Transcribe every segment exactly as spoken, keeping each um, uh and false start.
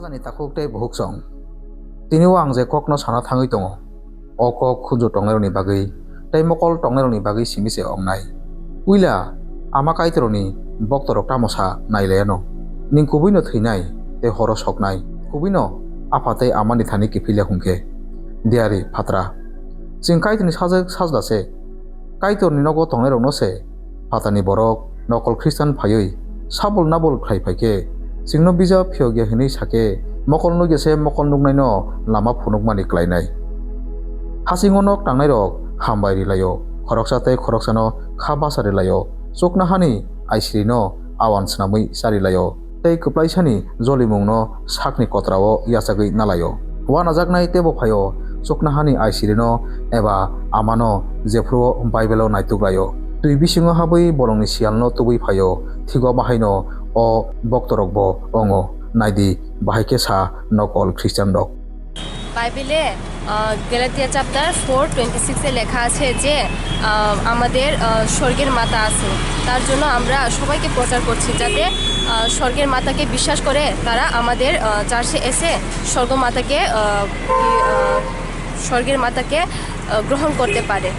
Sajani takhuk tei bukhuk chwng. Tini o ang je kokno sana thangwi tongo, o kok khunju tongnairokni bagwi tei mokol tongnairokni bagwi simi se wngnai. Puila ama Kaitorni boktorok tamo sa nai laiano. Ning kubuino thwinai tei horo soknai. Kubuino apha tei amani thani kiphil ya hwnkhe. Diari phatra. Chwng Kaitorni sajwk sajla se. Kaitorni nogo tongnairokno se phatarni borok nokol Khristan phaiwi sabul nabul khlai phai khe, chwngno bijap phiyok ya hwnwi sa khe, mokol nukya se mokol nuknaino lama phunukmani klainai. Hasingo nok tangnairok hambai ri laio, khoroksa tei khoroksano kha basa ri laio, chuknahani aisirino awan swnamwi cha ri laio. Tei kwplaisani jolimungno sakni kotrao yachagwi nalaio. Wanajaknai teibo phaio, chuknahani aisirino eba amano jephru-o Bible-o naituk laio. Twi bisingo habwi bolongni siyalno tubui phaio, thigo bahaino o boktorokbo wngo. Naidi, bahai khe sa nokol Khristianrok. বাইবেলে, আহ, Galatia chapter four twenty সিক্সে লেখা আছে যে, আহ, আমাদের, আহ, স্বর্গের মাতা আছে, তার জন্য আমরা সবাইকে প্রচার করছি যাতে, আহ, স্বর্গের মাতাকে বিশ্বাস করে তারা আমাদের, আহ, চার্চে এসে স্বর্গ মাতাকে, আহ, কি, আহ, স্বর্গের মাতাকে, আহ, গ্রহণ করতে পারে।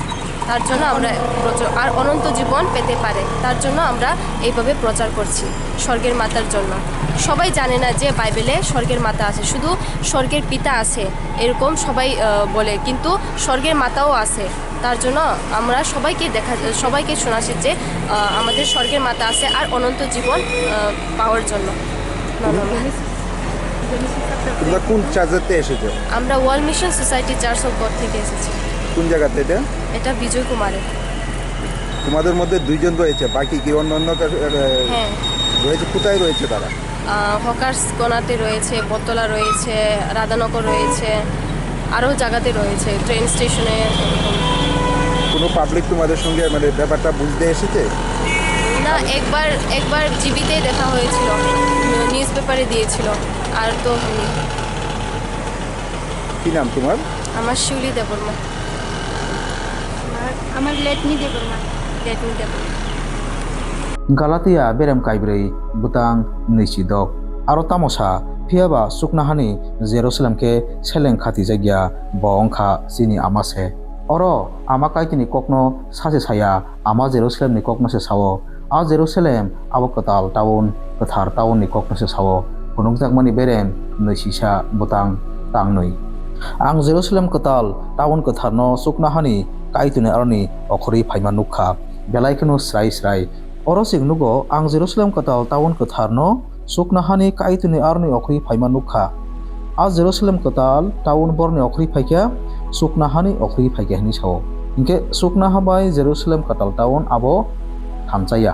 তার জন্য আমরা প্রচার, আর অনন্ত জীবন পেতে পারে, তার জন্য আমরা এইভাবে প্রচার করছি স্বর্গের মাতার জন্য। সবাই জানে না যে বাইবেলে স্বর্গের মাতা আছে, শুধু স্বর্গের পিতা আছে, এরকম সবাই, আহ, বলে, কিন্তু স্বর্গের মাতাও আছে। তার জন্য আমরা সবাইকে দেখা, সবাইকে শোনা উচিত যে, আহ, আমাদের স্বর্গের মাতা আছে আর অনন্ত জীবন, আহ, পাওয়ার জন্য। ধন্যবাদ। তোমরা কোন চার্চেতে এসেছো? আমরা world mission society church of god থেকে এসেছি। কোন জায়গাতে এটা? এটা বিজয় কুমারে। তোমাদের মধ্যে দুইজন রয়েছে, বাকি কি অন্য অন্য কার-, আহ, হ্যাঁ। রয়েছে? কোথায় রয়েছে তারা? আহ, হকার্স কোনাতে রয়েছে, বটতলা রয়েছে, রাধানগর রয়েছে, আরও জায়গাতে রয়েছে, ট্রেন স্টেশনে, এরকম। কোনো পাবলিক তোমাদের সঙ্গে, মানে, ব্যাপারটা বুঝতে এসেছে? না, একবার, একবার টিভিতে দেখা হয়েছিল, নিউজ পেপারে দিয়েছিল, আর তো হয়নি। কি নাম তোমার? আমার শিউলি দেববর্মা। আমার, আমার লেটনি দেববর্মা। লেটনি Debbarma. Galatia berem kaibrwi bwtang nwichidok. Aro tamo sa, phiya ba chuknohani Jerusalem khe seleng khatijakya, bo wng kha chini ama se. Oro ama Kaitorni kokno sa se saya, ama Jerusalemni kokno se sao. A Jerusalem abo kwtal taun, kwthar taunni kokno se sao, phunukjakmani berem nwi sisa bwtang tangnwi. Ang Jerusalem kwtal, taun kwtharno chuknohani Kaitorni aroni okhorwi phaima nuk kha, belai kheno srai srai. Oro chwng nugo, ang Jerusalem kwtal, taun kwtharno chuknohani Kaitorni aroni okhorwi phaima nuk kha. A Jerusalem kwtal taun borni okhorwi phaikha, chuknohani okhorwi phaikha hwnwi sao. Hinkhe chuknoha bai Jerusalem kwtal taun abo thanchaya.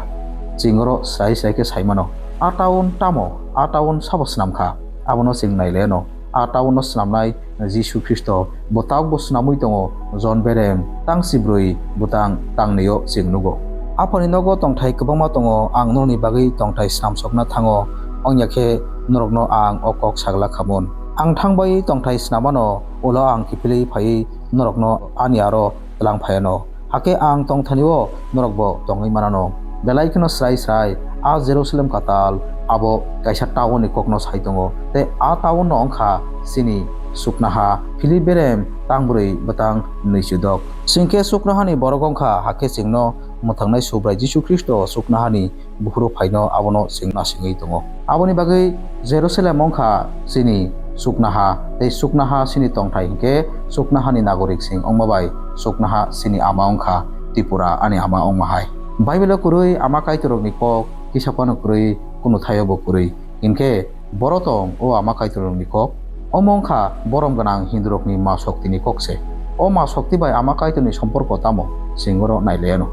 Chwng oro srai srai khe sai mano. A taun tamo? A taun sabo swnam kha? Abono chwng nai le no. A taunno swnamnai Jisu Khristo bo tabukbo swnamwi tongo, Jon berem tang chibrwi bwtang tangnwio chwng nugo. Aphani nogo tongthai kwbangma tongo, ang norokni bagwi tongthai swnamsokna thango, wngya khe norokno ang o kok sagla khamon. Ang thangbai tongthai snamano, ulo ang kiphilwi phaiwi norokno ani aro twlang phaiano. Hakhe ang tongthanio norokbo tongwi manano. Belai kheno srai srai, a Jerusalem kwtal abo kaisa taunni kokno sai tongo, tei a taunno wng kha chini chuknoha. Philip berem tang brwi bwtang nwi chudok. Chwng khe chuknohani borok wng kha, hakhe chwngno mwthangnai Subrai Jisu Khristo chuknohani buphuru phaino abono chwng nasingwi tongo. Aboni bagwi Jerusalem wng kha chini chuknoha, tei chuknoha chini tongthai hinkhe chuknohani nagorik chwng wngma bai chuknoha chini ama wng kha Tripura ani ama wngma hai. Bible-o kwrwi ama Kaitorrokni kok kisa phano kwrwi, kunu thaio bo kwrwi. Hinkhe boro tong o ama Kaitorrokni kok. Omo wng kha borom gwnang Hindurokni ma Shoktini kok se. O ma Shokti bai ama Kaitorni somporko tamo, chwng oro nai laiano.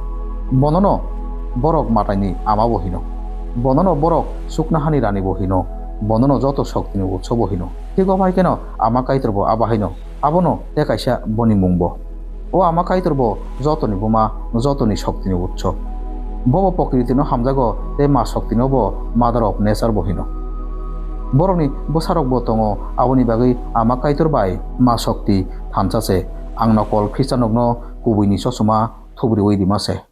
Bonono borok mataini ama bo hino. Bonono borok chuknohani rani bo hino. Bonono joto Shoktini utso bo hino. Thik o bai kheno ama Kaitor bo abo haino. Abono tei kaisa boni mung bo. O ama Kaitor bo jotoni buma, jotoni Shoktini utso. Bobo Prokriti no hamjago tei ma Shokti no bo Mother of Nature bo hino. Borokni bwsarok bo tongo, aboni bagwi ama Kaitor bai ma Shokti thansa se. Ang nokol Khristianrokno kubuini chosoma thubriui rima se.